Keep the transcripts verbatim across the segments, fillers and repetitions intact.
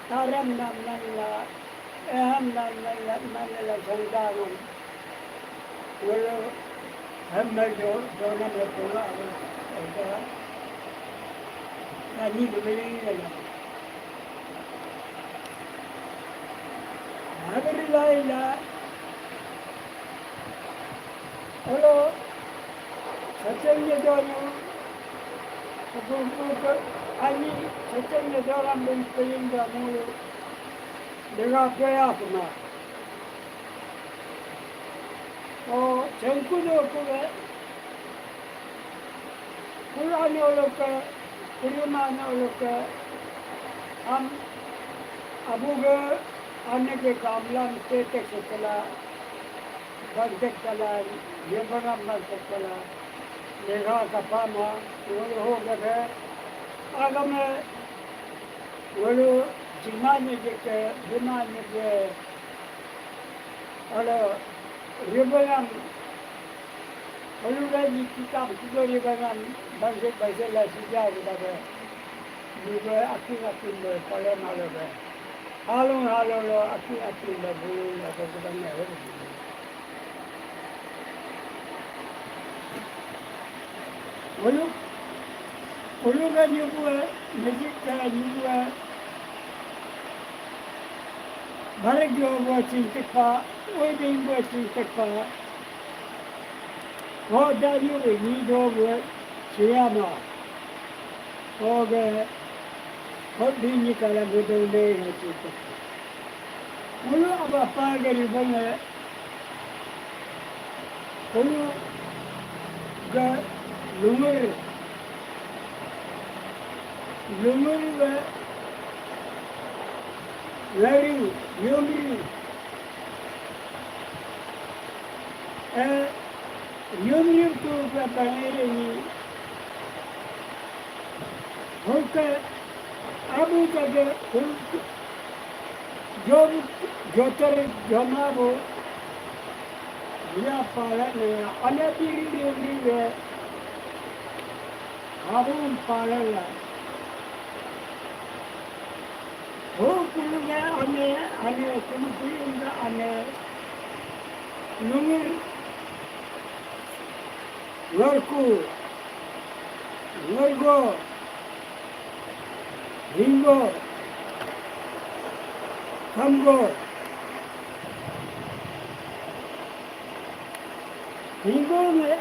Taram nam nang la, eham nam nang la, man la sangdangan. Wala hamma jo, jo nam la pula abu, eka, tani bumili la. Nagar lai la, Olo, sacengnya doang, buku, buku, ani, sacengnya doang, beli, beli, beli, mulu. Dega, dega, kuma. O, sengku do, kuma. Purane oloke, purimane oloke, am, abuge, anege kamlam tete sekela, bantek kala, yebara bantek kala, lega kapama, wolo ho gebe, agame, wolo jimane jeke, jimane je, alo, ribayam, Oluga ni kitab kudori bangan banse banse la sija kuda be. Ni be akin akin be pale malo be. Halung halung lo akin akin lo bulu lo ko kuda ne ho. Olu, oluga ni bua, mejik ka ni bua. Baragyo bua cing tekpa, oi ding bua cing tekpa. Ho Daniel ni do bua siyama. Ho ge, ho ding ni kala budong dei ho cing tekpa. Mulu aba pa gari banga. Kunu ga lungur, lungur ga lari, yumri. Eh, yumri tu ga pangere ni. Hoka abu jaga hul job jotar jamabu ya pala ne ana diri diri ye abu pala la. Ho kulu ga ane ane kulu kulu ga ane nungur. Ngorku, ngorgo, hingo, kamgo, hingo me,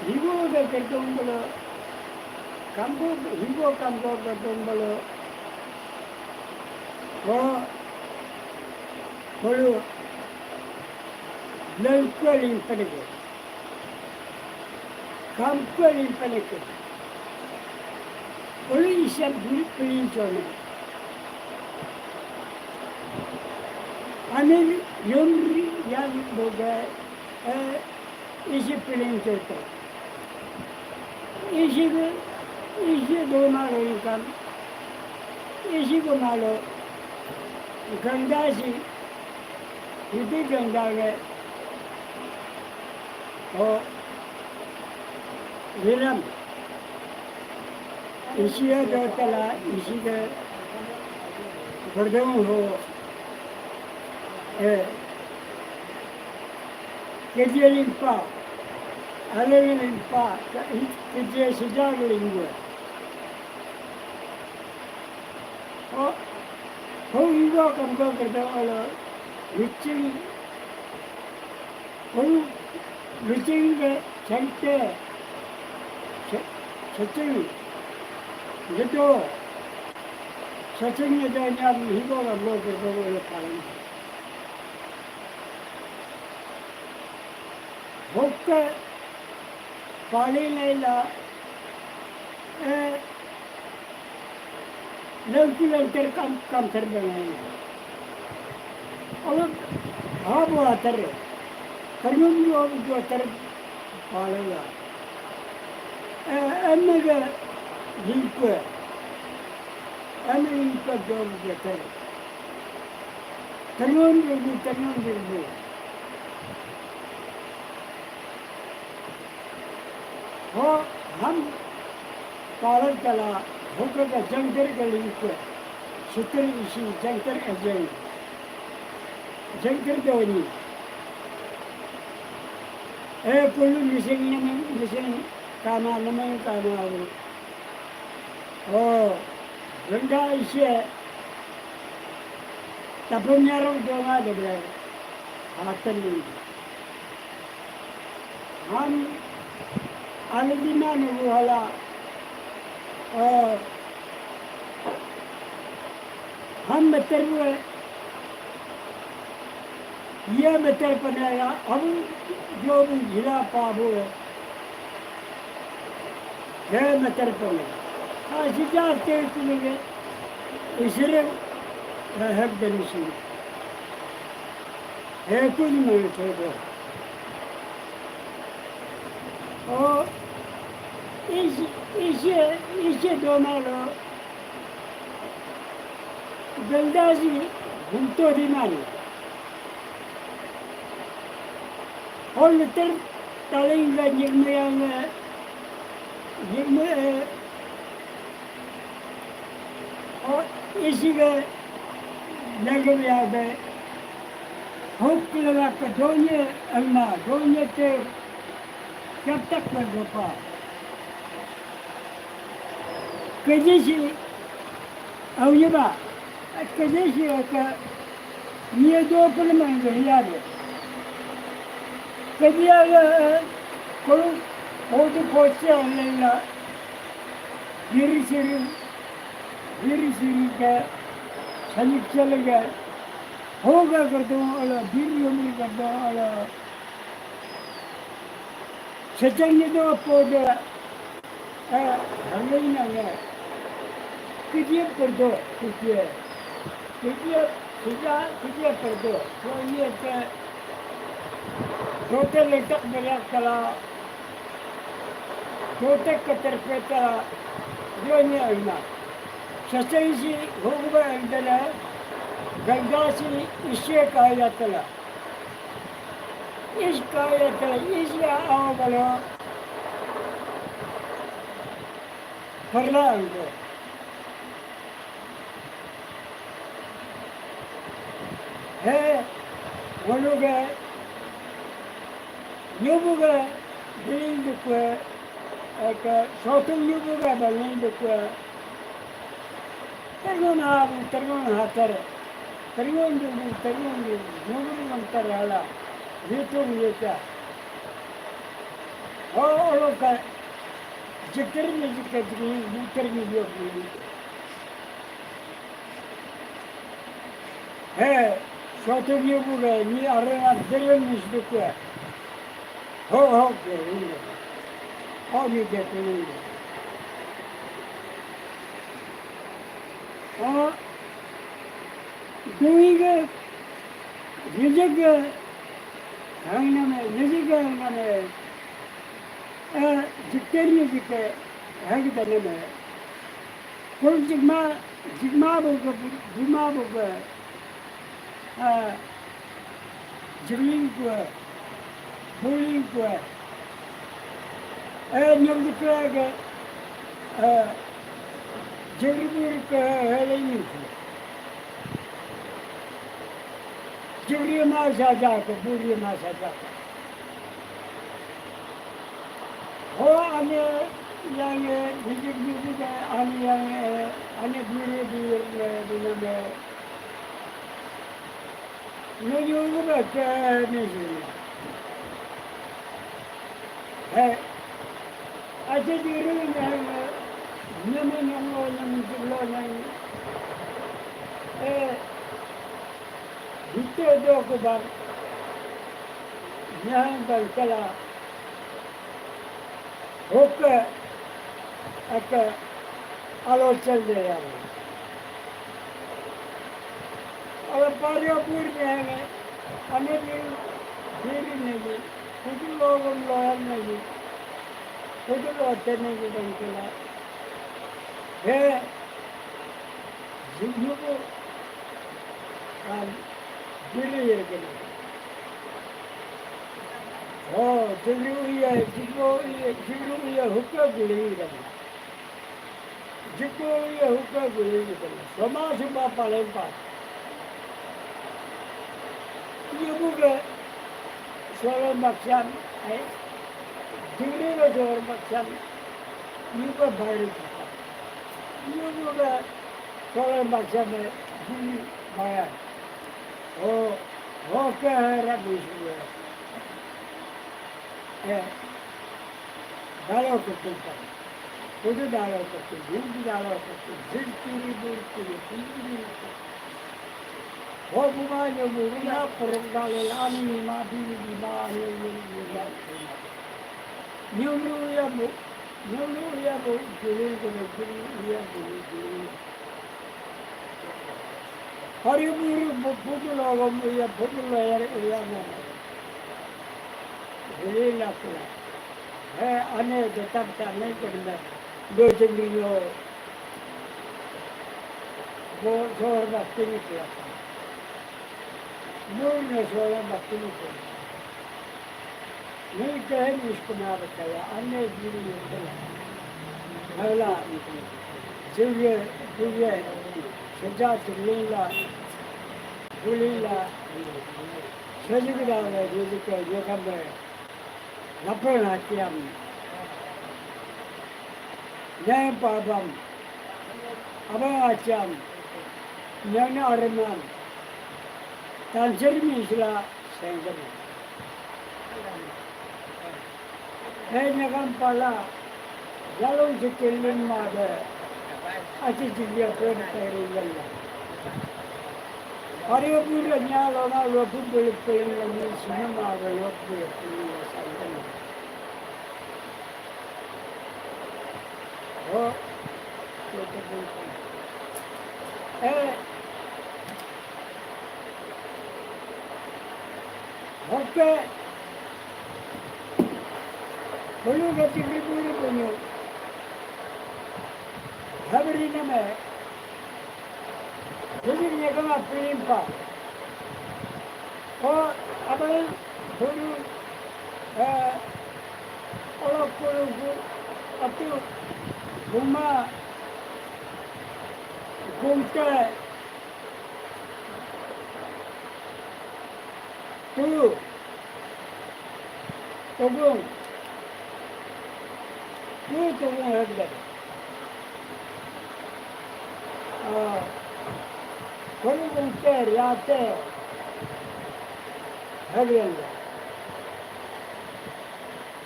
hingo ke kerjong bolo, kamgo, hingo kamgo kerjong bolo, ko, bolo, lengkualing penegak. Kamkualin panake. Olu isap duri pelin chona. Amir yomri yang boga, eh, isi pelin chota. Isi ke, isi doma rengkam. Isi ke malo. Gangda si. Iti gangda ke. O, Viram, isiya dotala, isida berdong ho, eh, keje limpa, ale limpa, keje sejak lingua. O, ho iwa kamka kerja ala, luching, ho luching ke chante, saching, gedo, saching ne janya hiwa kamka kerja ala paling. Hokke, paling laila, eh, Lengki lengker kam, kam ter bengai. Awa, abu ater. Kanyum yo, yo ter palaya. Eh, emme ga lingkua. Emme lingkua do yo ter. Kanyum yo, kanyum yo. Ho ham palan kala, hoka ka jangkar ka lingkua. Sutur isi jangkar ajai. Jangkar doni. Eh, pulu mising namang, mising kama namang kama. Oh, renda isi. Tapung nyarung donga debra. Hatan ni. Ham alidina nugu hala, eh, ham beter bue, ye beter panaya, abu jobu jila pa bue, ye beter panaya. Asija te kunege, isire, eh, hek denisi. Hekun mangkebo. O, isi, isi, isi domalo. Galdasi bunto dimani. Hol ter talinga nyirmayanga nyirma, eh, O, isiga lagam yabe. Huk laga ka donye alma, donye te kaptak berdopa. Kajisi auyaba. Kajisi ka Niye do pun mang de hiya de. Kadiya ga ko ko de ko se le la. Diri siri, diri siri ga, sanik chale ga. Hoga kar do ala, diri umri kar do ala. Sachang ni do po de. Eh, hangai nang eh. Kidia perdo, kidia. Kidia, kidia, kidia perdo. Ko ye ke, dote letak beriak kala, dote keterpeta, yo ni aina. Sasai si hukba endela, gangasi isye kaya tala. Iskaya tala, isya awagalo. Parla angko. He, waluga, nyubuga, diling dukwe, aka, sotung nyubuga, bangin dukwe. Tergon ha, tergon ha, ter. Tergon dugu, tergon dugu, nyubuga, ter hala. Yetung yeta. Oh, oloka. Jikir ni jikir ni, jikir ni jikir ni. He, soto ni buga, ni arena deren ni sdukya. Ho, ho, ke, ni. Ho, ni ke, ni. Ho, dui ke, rijek ke, hang name, rijek ke, hang name. Eh, jikter ni jikter, hagi dana me. Kul jikma, jikma boga, jikma boga. Ah, jikling kua, buling kua. Eh, nyam jikter ga, eh, jikribir ka, eh, helai ni kua. Jikrima saja ka, burima saja ka. Ho ane yang, eh, bijik bijik, eh, ane yang, eh, ane biri biri, eh, biname. Nunyu gube ke, eh, nisi. He. Aje diri ne, eh, nyame nyango, nyame jiblo nyang. Eh, Hite doku bang nyahang bang kala hoke ake alo chal de yang. Alo pario pur nyahang ane diri diri negi kudu logam loyal negi kudu lote negi bang kala he. Jignubu, ah, diri ye kene. Oh, jigru ye, jigru ye, jigru ye, hukka diri ye kene. Siku ye huke guli ni kena. Soma suma palempa. Ye buke sore maksian, ai. Diri lo sore maksian. Ye buke bari kita. Ye buke sore maksian me diri maya. Oh, oke, rabi suwe. Eh, dalo kutu pa. Kutu dalo kutu, hindi dalo kutu, zirkiri burkiri, hindi kutu. Ho buma nyo buma purung dale lani ma bini bima nyo nyo nyo. Nyo nyo ya bu, nyo nyo ya bu, giri giri giri ya bu, giri. Hari buru bu-, bubulo gom iya, bubulo yar iya mo. Beli la kula. He, ane detak ta ne kerna. Lo jengri lo. Bo sor ba tini kula. Lo ne sor ba tini kula. Nilkehni iskuna bataya, ane diri yukala. Hala, sivye, sivye, seja tulila, tulila, sejikda le, sejike, yekame, lapel hatiam, ne pabam, abang acham, nyana areman, tanjir misla, sengkene. Hei nyagam pala, yalung si kilim ma de, aci jigya pun teri yalla. Hari pun nyalo na lo pun beli pun ni sini ma de lo pun ni sangkan. Oh, eh, Hoke. Bulu gati bulu bunyu. Habri name. Bulu nyekama pilimpa. O abang bulu, eh, olo kulu gu atu buma gumte. Tuyu. Tugung. Tuyu tugung hegde. Ah, kori gungte riate hegde.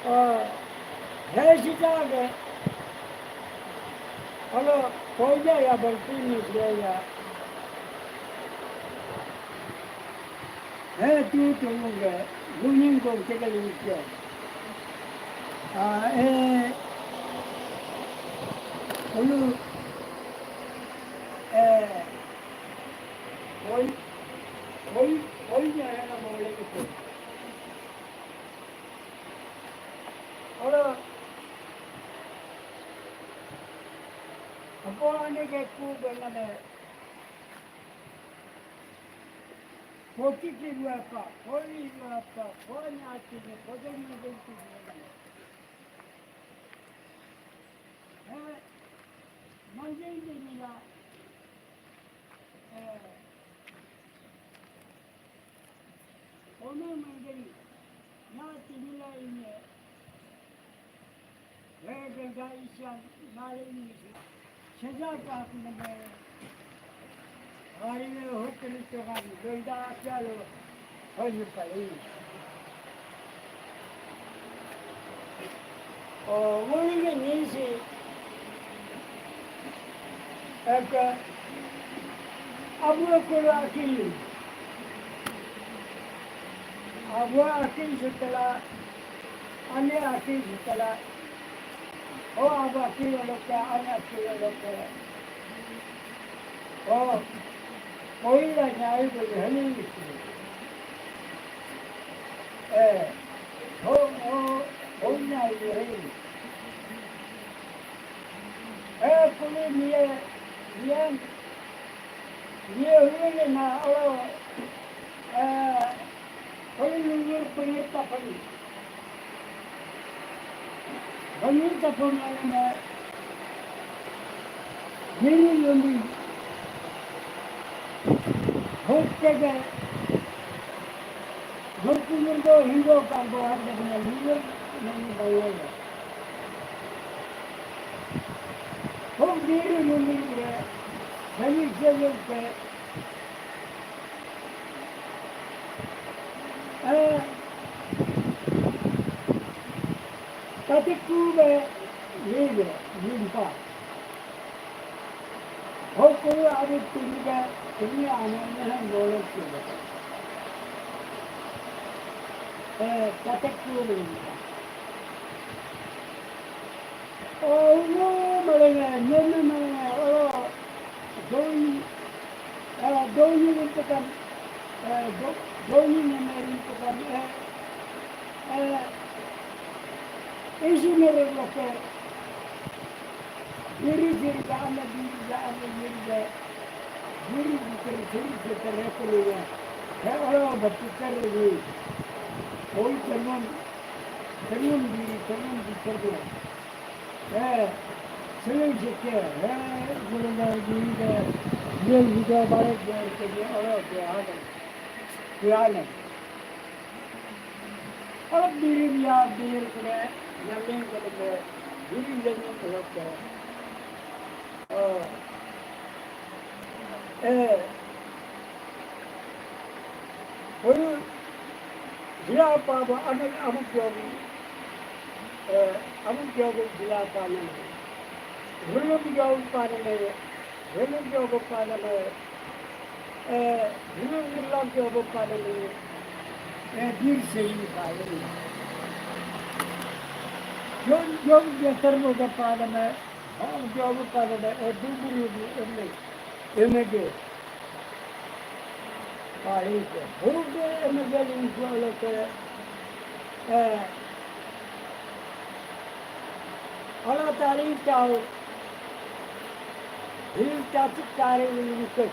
Ah, he sita ke. Alo, koida ya berpini ya. He tu tu ke, luning ko kekal ke. Ah, eh, ulu, eh, koi, koi, koi ya na bole ke. Alo, apo ane ke ku benale. Poti ki luapa, poli luapa, poni ati ni, poti ni genti ni. Eh, manjing ni nila, eh, Ona mangari, na tinila inye. Wega ga isyan, mali inye. Seja ka apne me. Hari me hukri tokan, ganda akyalo, hoyu pali. O, wuri nisi. Eke, abu ekor akil. Abu akil sutala, ane akil sutala. O, abu akil oloke, ane akil oloke. O, oila nyai beri hali. Eh, ho, ho, ho nyai beri. Eh, kuli nie, nie, nie hulu na, o, eh, kuli nungur pengir tapani. Pengir tapani ane, Diri lumi. Hok tege. Gompu nurgo hingo kanggo hak dagna liver nani banglaga. Hok diri lumi re. Sani sani ke. Eh, tatiku be liver limpa. Hokuru adi tiriga tiri ane nehan lolo kiri. Eh, tatek kuru. Oh, no, malenge, nene malenge, oh, doi, eh, doi ni rintukan, eh, do-, doi ni nene rintukan, eh, eh, isi mere loke. Diri diri dana diri dana diri da. Diri diri diri diri diri diri. He oro batu kari ni. Oi tenun tenun diri tenun diri tenun. He sering seke he guru da diri da. Ye video bare bare ke oro ke ada. Kurane. Alap diri biya diri kene, nyamin kene, diri jani kene. Oh. Eh. Hulu jila pa ba anak abu kyobu. Eh, abu kyobu jila pa nana. Hulu kyobu pa nana. Hulu kyobu pa nana. Eh, hulu hulu kyobu pa nana. Eh, bir seri pa nana. Yon yon getar mo ga pa nana. Hong kyobu pa nana. Eh, duburu di ene. Ene ge. Paike, buke megalin kuala ke, eh, ala tari tau, hil tatu tari wilin ke,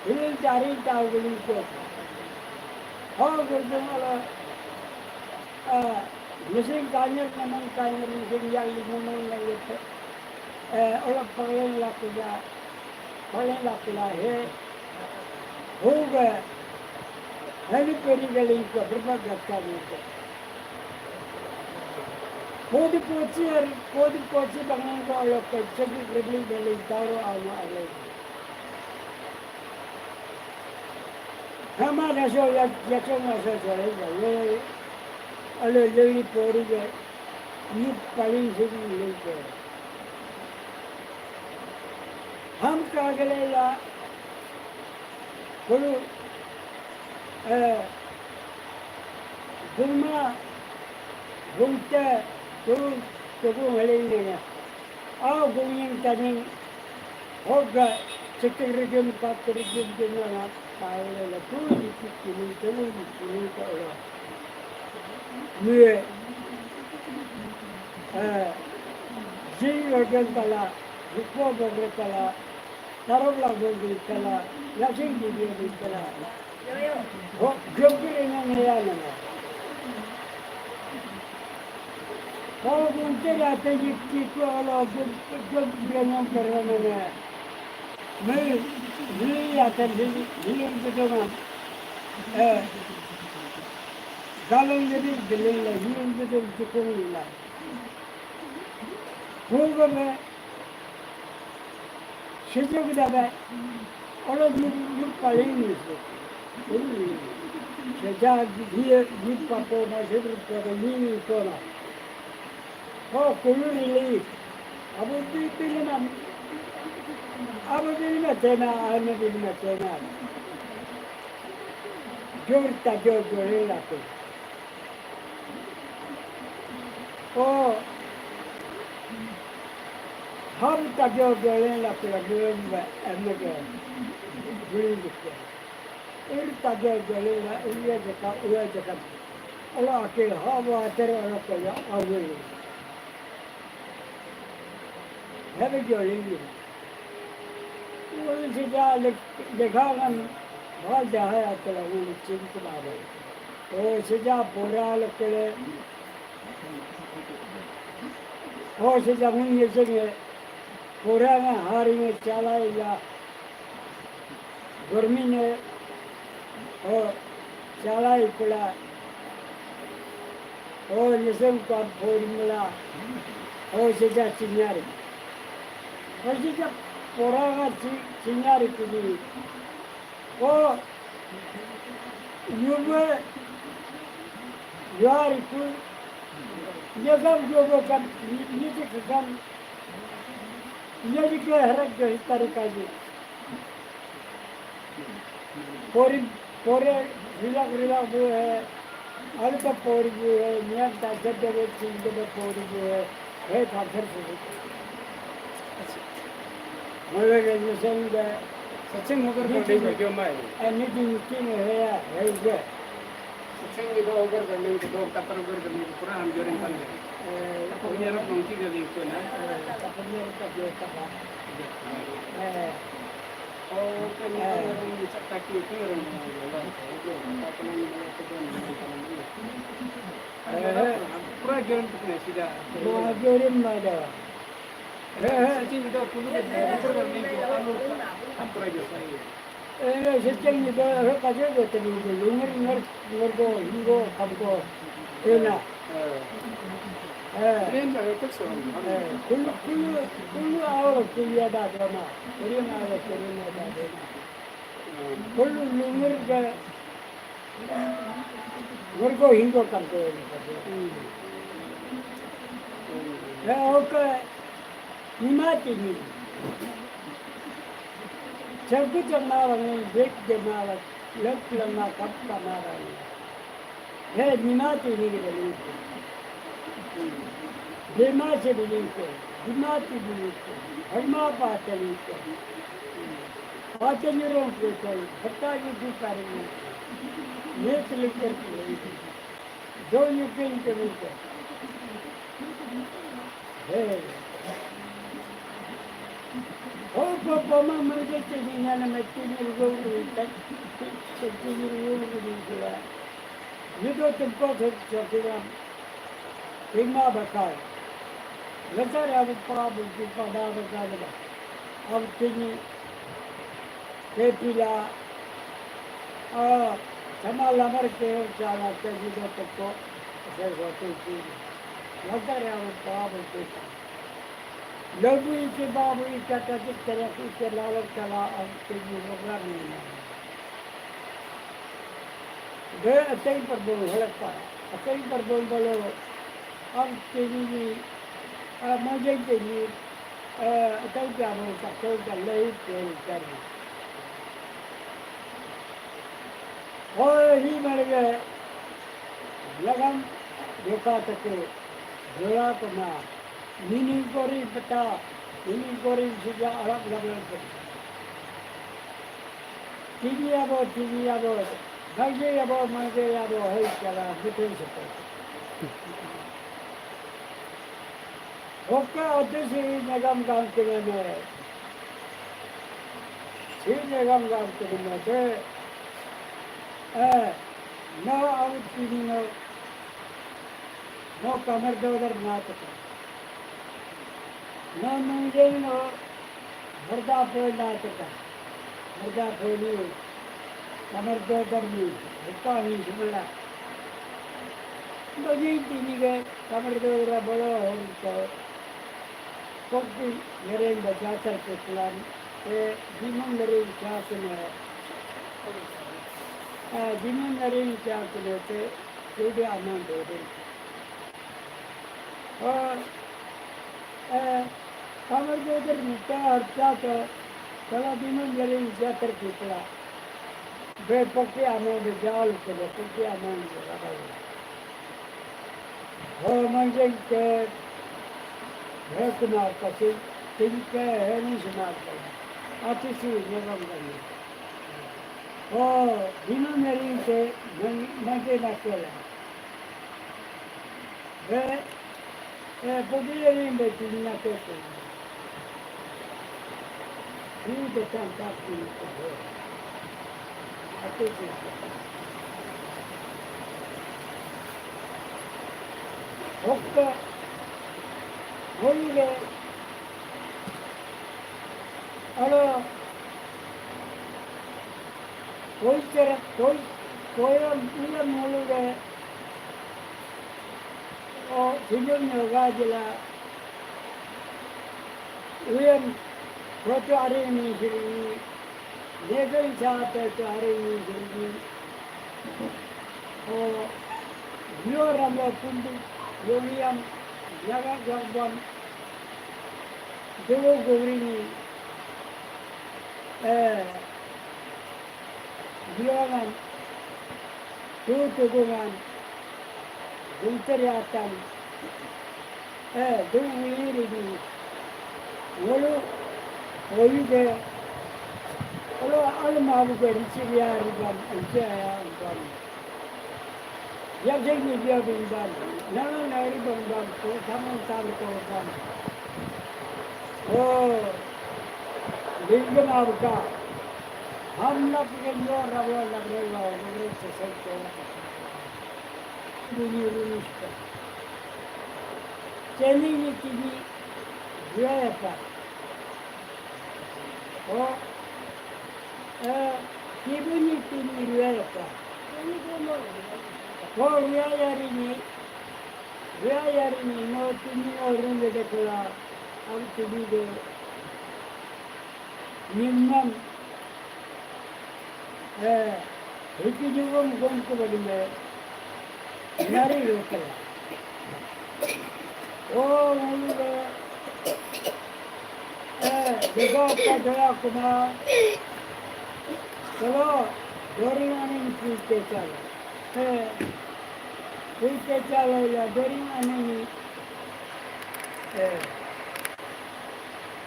hil tari tau wilin ke, hau gulung ala, eh, mesin kanyar, naman kanyar, mesin yang lima nang lagi, eh, ala paling lakuja, Paling lakula he. Hoga. Heli peri galing ko berbagai kali ko. Kodi koci hari, kodi koci bangun ko alo ko cegi rebli galing taro ama ale. Hama raso ya, ya so raso so le ya. Alo leli pori ga. Ni paling segi le ko. Ham kagale la kulu, eh, gulma gulta kulu tugu halin nana. Au gulin tanin hoga chikir rijin patir rijin nana. Taule la tu ni kini tulu ni kini taula. Mue, eh, jing organ tala, rupo bogre tala, tarok la bogre tala, lasing bogre tala. Ho, jogre na naya na. Ho, gunte rate jikki ko ala jog, jogre na karana na. Mui, mui atan hili, hili bedongan. Eh, galon jadi beleng la, hili bedong tukung la. Hugo me, sejuk dabe, olo yuk, yuk paling ni se. Seja, hili, yuk papo ma, sejuk papo, hili papo ma. Ho kulur ili. Abu di pilima. Abu di lima tena, anu di lima tena. Jor ta jor jor laku. Oh. Ham ta jor jor laku la gulung ba anu ke. Gulung ke. Ir ta jor jor la uya jaka uya jaka. Ala ke hawa ter ala ko ya awil. Hebe jolin. Uli sija lekhangan bhal jahaya tala uli chintu baba. O sija pura lekele. Ho se jamun ye se nge, pura nge hari nge chalai la, gormi ne, ho chalai pula, ho nyesem kwa pori mula, ho se ja chinyari. Ho se ja pura nge chi-, chinyari kudi. Ho Yume, yuari ku, yagam yobo kam, ni, ni kam, ni ke harak jo hitari kaji. Pori, pore, rilak, rilak bu hai, alu ka pori bu hai, niam ta jab jab ching ke pori bu hai. He, phathar se. Mole ke nyeseng ke. Sacheng ogar ko dei ko mai. Eh, ni din tin he ya, he je. Sacheng ni do ogar ko ni do kapar ogar ko ni pura ham jorin pan de. Eh, ko ni rap nong ki ga dei ko na. Eh, kapar ni rap ka je ka ba. Eh. Oh, kan ni ko ni chak tak ki ko ro. Eh, pura jorin ko na sida. Mo jorin ma da. Eh, secheng ni do, eh, kaje do tadi do, lungur ngur, ngur go, hingo, kam go, ena. Eh. Eh, kulu, kulu, kulu aur kulu ada dona. Kulu ada, kulu ada dona. Kulu lungur ga Nurgo hingo kam ko ni ko. Hmm. Ya, oke. Nimati ni. Chagu jamawa ni, bek jamawa, lak lama kap kamawa ni. He, nimati ni ke ni. Bema se ni ke, dimati ni ke, harma pa ni ke. Patenirong kutai, hatayu dukari, netlekar, doyu kengkemika. Hey. Ho papa ma merge tini nana metinir guru tak, metinir guru dikira. Nido tempat hek chakira. Tingma bakal. Lazar abu pabu ki pada bakal ba. Abu tini kepila. Ah, sama lamar ke jala ke jido teko. Asal hotel ki. Lazar abu pabu ki. Lagu ike babu ike kata ki tere ike lalak kala abu tini program ni. Be ateng perbung helak pa. Ateng perbung bolo. Am tini ni, ah, majeng tini, ah, ateng jamu, ateng jalai teni teni. Oh, hi marga, lagam, doka take, dola kena. Nini gori peta, nini gori sija arak lagal peta. Tini abo, tini abo, mangge abo, mangge abo, hei kala, betul sepe. Oka atu si nagam gam kene me. Si nagam gam kene me te. Eh, na au tini no. No kamar dodar na taka. No mangel no harda poi na taka. Harda poi ni kamar dodar ni hukka ni sumala. Bagi tini ke kamar dodar bolo hon to. Kokki ngereng ba jatar ke plan. Te dimang ngereng jatar ne. Ah, dimang ngereng jatar ne te. Jadi aman dodar. Oh, eh, kamar dodar nita harta ke, kalau dimang ngereng jatar ke pula. Be pokki aman de jal ke, pokki aman de rabai. Oh, manjeng ke, he kuna kasi, tin ke, he ni suna ke. Ati si nyebang kami. Oh, dimang ngereng ke, mang-, mangke nakela. Be, eh, pokile rin be tini na kete. Ini datang tak ini ke. Ate ke. Hokka. Ngulu ge, alo, koi chara, koi, koyam, uyam ngulu ge, o, sijum nyoga jila, uyam, koto ari ni siri, Legal sa te te hari ni jirgi. O, yo ramo kundi, yo yam, yaga gagbam, dewo gori ni, eh, yo ngan, tu tu gungan, Gunter yatan, eh, dung iri di. Ngulu, oyu de. Olo alma bu ke richi ya ribam, anche ya ribam. Ya jeng ni dia bim bam. Nana na ribam bam, ko tamang tal ko bam. Oh, lingam abu ka. Ham lak ke yo rawa lak rewa, lak rewa sesai ko. Bunyi runuska. Cheni ni tini riayapa. O, eh, kibuni tini riayapa. O, riayari ni, riayari ni no tini no rungede kula, am tini de. Nimam, eh, hiki jugum gum kubadi me, nari yukala. O, ngulu, eh, dega ka daya kuma, kalo, doring aning kui kecala. Eh, kui kecala ya, doring aning, eh,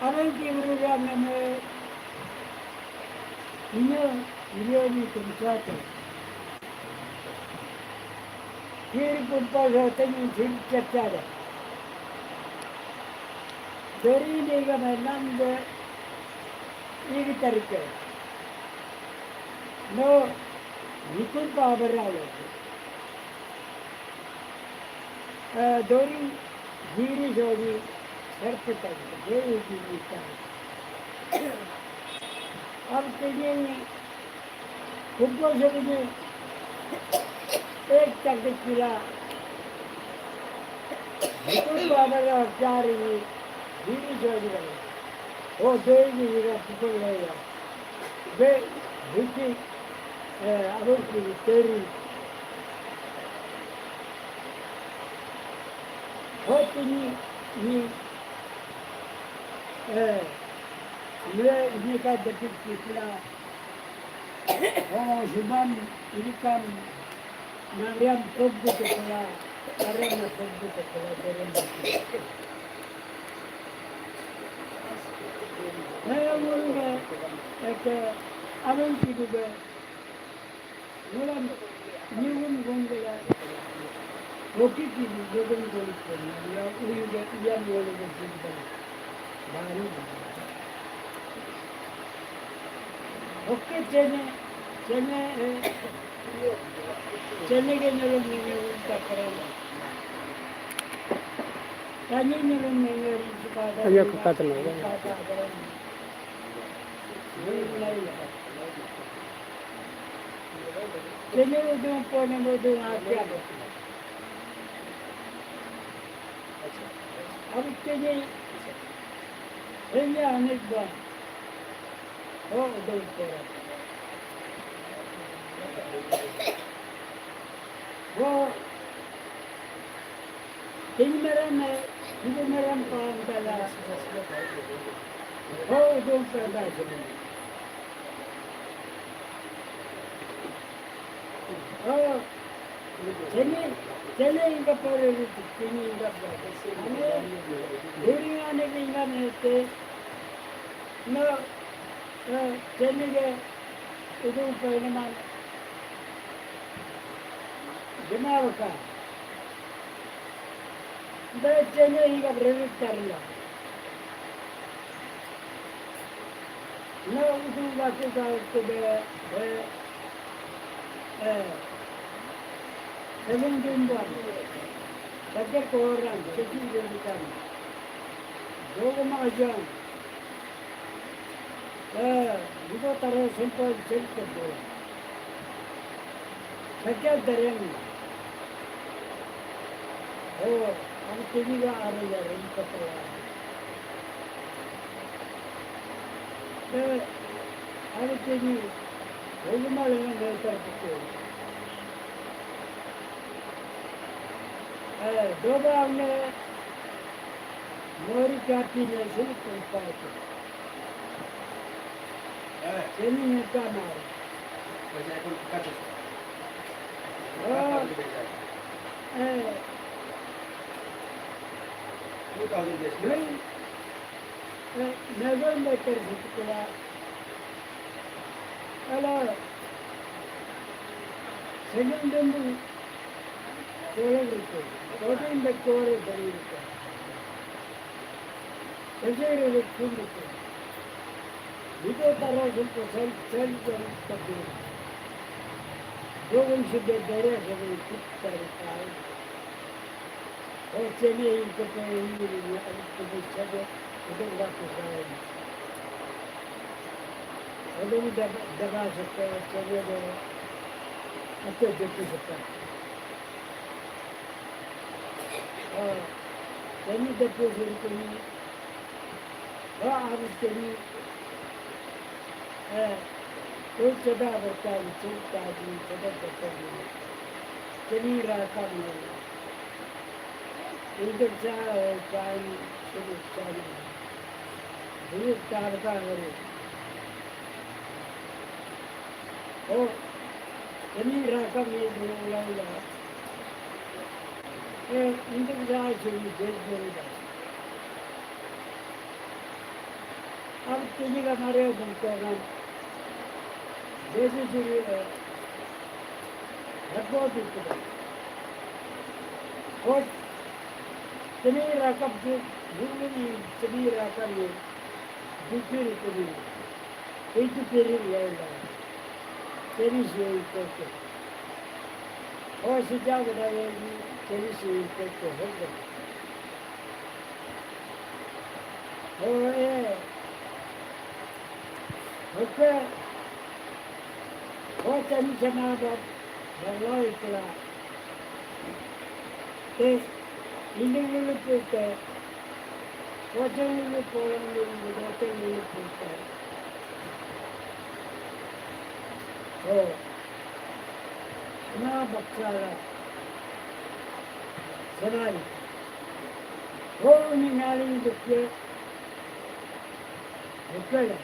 Alang ki guru ram name inyo ilioni tumsate. Kiri kumpa sa tani sim chachare. Dori ni ga me nam de igi tarike. No nikun pa baralo. Eh, dori, diri jodi, sarpe tag, dei diri tag. Ab tini, kumpo sabini, ek tag de kila, kumpo abala chari, diri jodi, o dei diri ga pukul leya. Be, buki, eh, abang kiri teri. Hoti ni, ni, eh, ni, ni ka dapit kitla. Oh, Juban, ini kan. Nariam tebbu kepala, ariam tebbu kepala, ariam tebbu. Naya ngulunga, eke, abang kidu be, ngulam, nyugun gongela, oki kidu, gogong gongela, ya, uyuga, iya ngulunga kidu be, baru. Oke, chene, chene, eh, chene ke nyolong nenge ulta keren. Tani nyolong nenge rinsu pada. Anya ku kata na, ya. Kata keren. Chene udung pone udung akia. Abutene, enya anigba. Oh, udung pora. Oh, ini meram, ini meram paham kala. Oh, udung pora. Oh, Chene, chene inga pore ri, chene inga pore. Ane, duri ane ke inga nete. No, eh, chene ke idu pore man. Jema ka. Be chene inga pore ri tarla. Na udu watu ka utu be, be, eh, seven jumban, bajar koran, seven jumban. Dogma ajang. Eh, ibo taro simple check kedo. Sakya dareng. Oh, ang tini ga aro ya rin kapala. Eh, ang tini, dogma lengan meter pukul. Eh, doba ang ne, Mori kapi ne sulu kumpai ke. Eh. Sini ne kamar. Bajai pun kacu. Oh. Kacu bajai. Eh. Two thousand base. Nagan, eh, nagan bakar situ kula. Ala. Sini dulu. Tolong itu. Tolong bakar dari itu. Pajero le phone ko. Video taro se ko sel, sel ko tapi. Dogon se de dere se ko tari kai. O chene in ko pe in ni ni a ko de se de ko de la ko sai. O de ni da da ba se ko chene de. Ato de ko se ka. Ah, kami deposit kami, ba harus kami, eh, tu coba berkali tu tadi coba berkali, kami rasa ni, untuk saya kami sibuk kami, ini tak ada hari. Oh, ini rasa ni dulu lah. Eh, ini kita sini jadi jadi. Ab tini ka mare bumto na. Jesi siri, eh, rakho di kuda. Hot, tini rakap di, bumi ni tini rakap ni, bukri tini. Itu piri ya la. Tini si kote. Oh, sejak dah ya ni, tini si kote, hot. Ho, eh. Hoke. Ho, tani jama ba, ba loi kula. Te, ini lulu pute. Ho, jeng lulu polang lulu, dote lulu pute. Ho. Na bakala. Sanai. Ho, ini nali dukye. Dukye.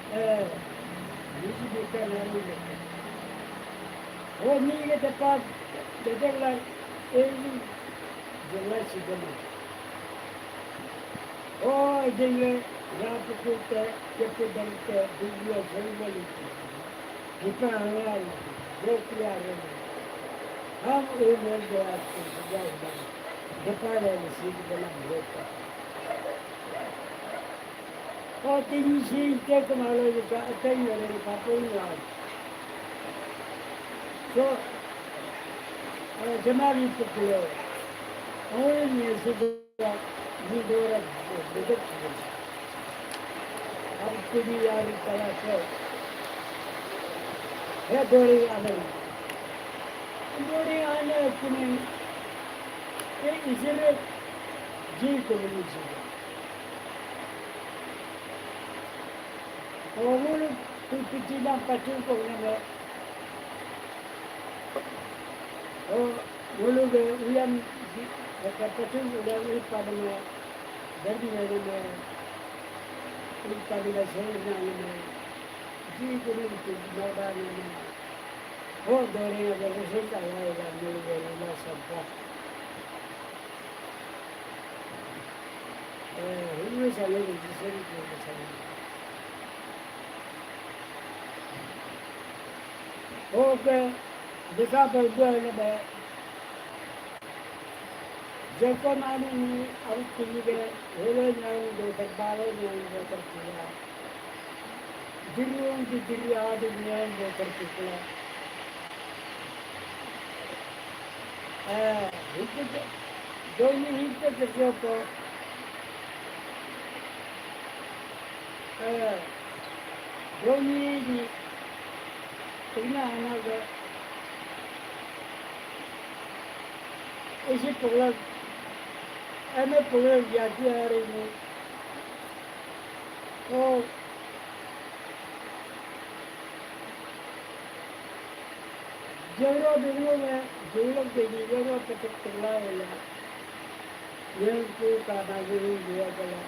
Eh, ini dukye nali dukye. Ho, ini ke tempat, dedek la, eh, ini jelas sih. O, jenge, ya pukute, kepu dante, dunia jengwali. Kita angai, jokri areng. Ham e mol de aske sejauh mana. Depan dari sini dalam hoka. O, tini si te kemalo juga, ateng dari kapung lai. So, eh, jemari pukule. O, ini sudah. Ni dora bedek. Ab tini yari tala se. He dori ane. Dori ane kini. E isere ji ko ni ji. Ongul tu piti na patu ko na. O Wulu ge uyan, kata pacun uyan ui padang, dan nene, ui padang sel nene, ji kuni tu mada nene. Ho dore ya bersin kala ya mulu ge lima sabah. Eh, hulu sale de jisen ke sale. Oke, bisa berbuat lebe. Jeko mani ni au tini be, hele nyai be, terbalo nyai be, terkira. Diriung di diri adi nyai be, terkira. Eh, itu je. Doni hinte terjoko. Eh, Doni di tengna anaga isi pulak, eme pulak yati hari ni. Oh, Jero dulu me, dulu jadi jero petik terlalu lah. Yang tu kana guru dia kala.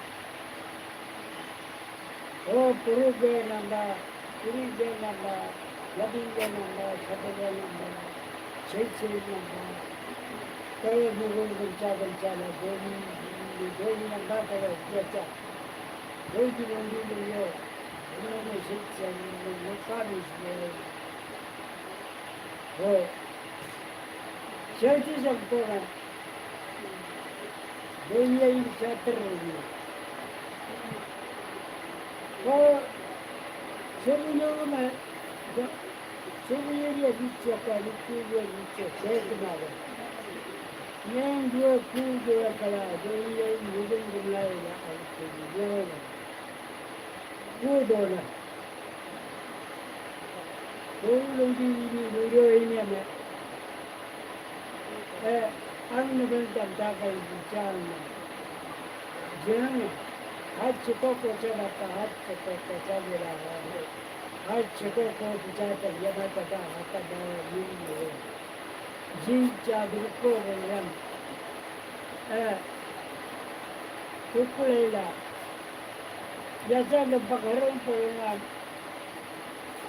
Oh, puru ge nanda, puru ge nanda, labi ge nanda, sabe ge nanda, sei sei nanda. Kaya guru benca benca la, doni, doni nanda kaya biasa. Doni nanda yo. Doni nanda sei sei nanda, nanda kami sei. Oh. Shelti jam ko na. Doi ya in chatar ni. Ko sebu nyo na. Sebu ya ya bicha ka ni ku ya bicha se kuma ba. Nyang dua ku dua kala doi ya in hidung gumlai la au ku dua na. Ku dona. Ku lungki ini video ini ame. Eh, ang nubel tam ta kai bichang na. Jeng, hat chiko ko cha bata, hat chiko ko cha gira. Hat chiko ko bichang ta yama ta ta, hat ta ba ni ni. Jin cha duru ko ram. Eh, kukulela. Yacha le bakaron ko nga.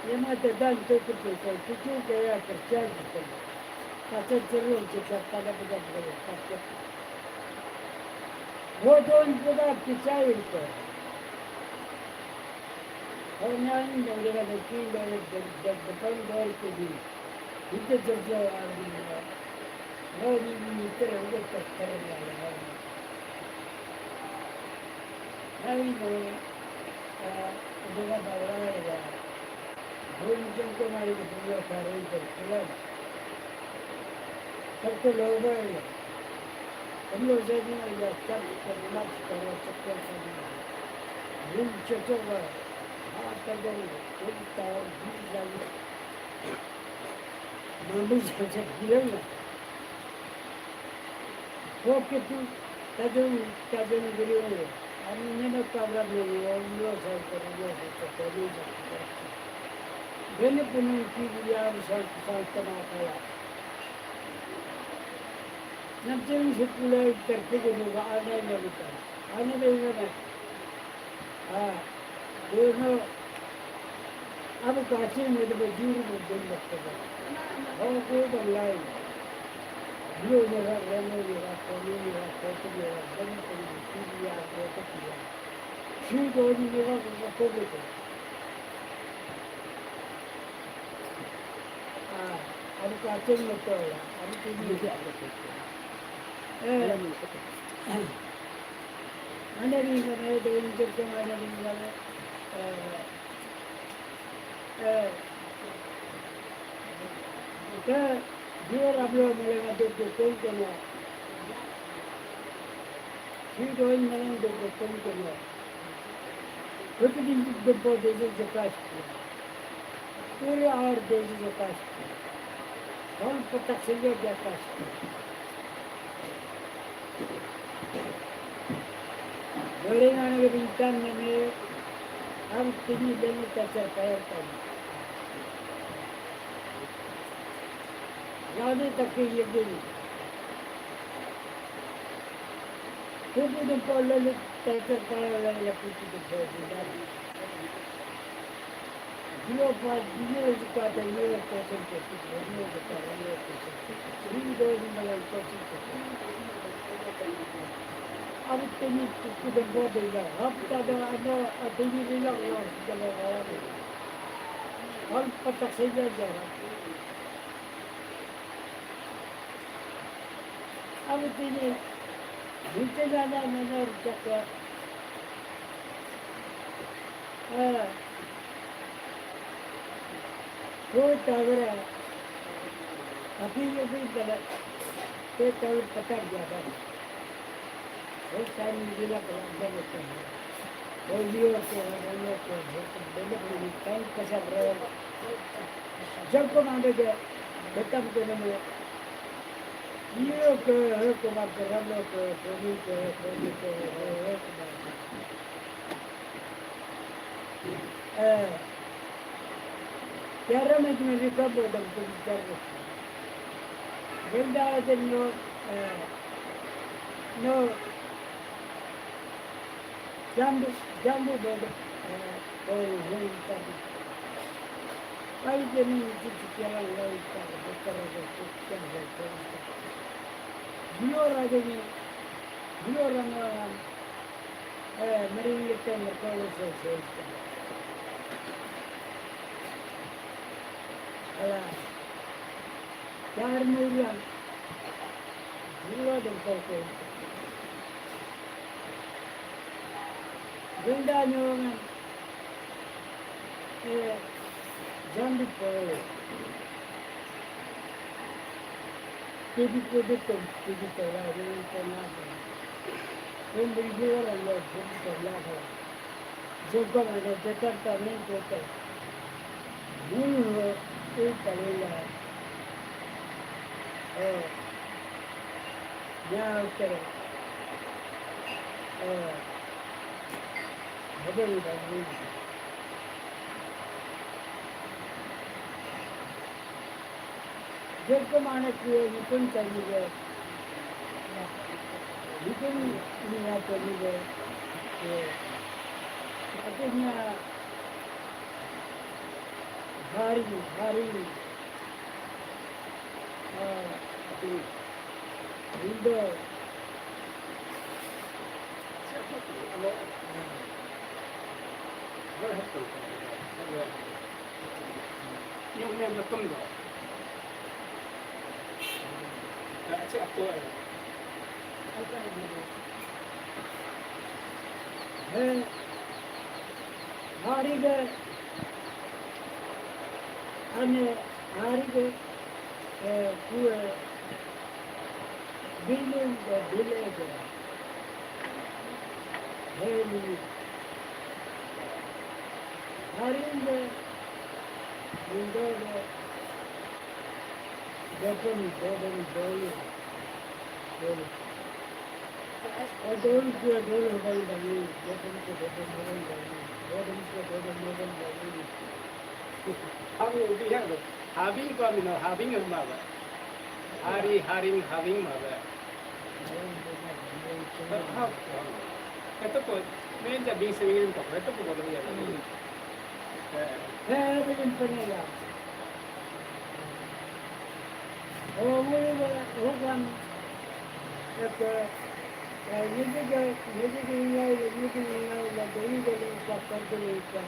Yama te dan to kutu ko, kutu ke ya kerja gitu. Kata terus kita pada pegang pegang kata. Rodon pegang kita itu. Orang yang dari depan dari depan dari sini. Itu kerja orang ini. Rodon ini terus terus. Hari ini, eh, dia bawa ya. Bun jengko mari ke dunia kari berpulang. Satu loba ya. Kamu jadi ya cap ternak sekarang sekian sana. Bun cocok lah. Apa dong? Kita bisa. Mami saja bilang lah. Oke tu, tajam, tajam guru. Ami nene program ni, omlo sai ko, omlo sai ko, omlo sai ko. Bene punung ki biya, sai, sai ko na kaya. Nanti sekolah terpikir juga ada yang lupa. Ada yang lupa. Ah, deno, abu kachin me debo juru me debo debo. Ho ko banglai. Dio ne ra, reno ne ra, koni ne ra, kotu ne ra, demo koni ne, kiri ya, kotu kiri ya. Shi doni ne ra, ko ko ko ko. Ah, abu kachin me to ya, abu kini. Eh. Anda ni kami ada yang kerja mana ni kami, eh, eh, kita dua rabu malam ada dukung kena. Si doin malam dukung kena. Itu di depan dia jelas. Pura aur degi ke paas. Kaun patak sehingga dia paas. Gorengan ke bintang nene, am tini deni tacar kayar tadi. Lani taki yegin. Kuku dempo lalu tacar kayar lalu kuku dempo bintang. Dua pa, dua juta ta dua persen ke, dua juta ta dua persen. Ini dua juta ta dua persen. Abu tini tu tu dan dua dega. Hap ta da ano, atini lila uang kita bawa ni. Hal patak saja jarak. Abu tini, mungkin ada mana rejak. Eh, ko tawara, api ye bhi galat, ko tawar patak jada. Hei, time ni dina ko anda ko. Hei, liyo ko, anda ko, hei, ko, benda ko ni time ko sa bro. Jab ko mande ke, betam ko ne. Liyo ko, hei, ko, ma ko, rano ko, ko ni ko, ko ni ko, hei, hei, ko, ma ko. Eh, tiara me tu me ko, bo, dam ko, tiara. Benda ada no, eh, no. Jambu, jambu bodo, eh, boy, boy, jambu. Ai jeni itu sekian lai tak betul ada sekian hari. Dua raja ni, dua orang orang, eh, mering kita merkau selesai. Alah. Char million. Zero dengkau ke. Gunda nyongan. Eh, jambi po. Kedi kedi tem, kedi tola, kedi tola. Pembeli jual Allah, kedi tola. Jengkol ada Jakarta ni kota. Mulu eh, Kalila. Oh. Nyau kere. Oh. Ada ni dah ni. Jab ko mane kiye, nipun chaliye. Nipun niya chaliye. Ye. Akhirnya hari, hari. Ah, akhir. Window. Siapa tu? Alo. Ah. Berapa tu? Nyok ne betum do. Ka achi apo ai. He, hari ke, ane, hari ke, eh, kue, Bilung ke bilai ke. Hei ni. Haring ke. Indo ke. Depen, depen, doi. Doi. Oh, doi ke, doi, doi, doi. Depen ke, depen, doi, doi. Depen ke, depen, doi, doi. Haring, ubi ya, doi. Having ko amino, having ma ba. Hari, haring, having ma ba. Ha, ha. Ito po, main ja bing singin to, ito po ko ya. Eh, eh, bing pa niya. Oh, mo ba, oh, kan. Ito, eh, hindi ka, hindi ka ingay, hindi ka ingay, na dali, dali, pa, pa, dali, pa.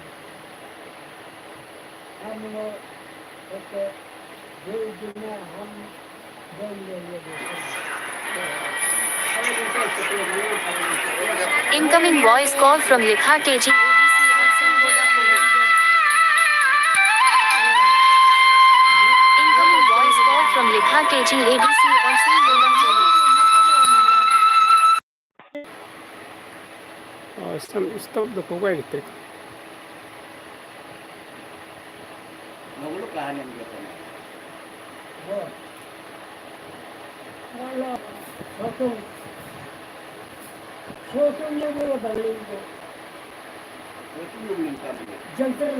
Incoming voice call from Likha K G A D C on SIM Vodafone. Incoming voice call from Likha K G A D C on SIM Vodafone. Oh, stop, stop the program. Nogulu kahanan dia kena. Oh. Allah, satu. Satu ni dia balik tu. Satu ni minta dia. Jangan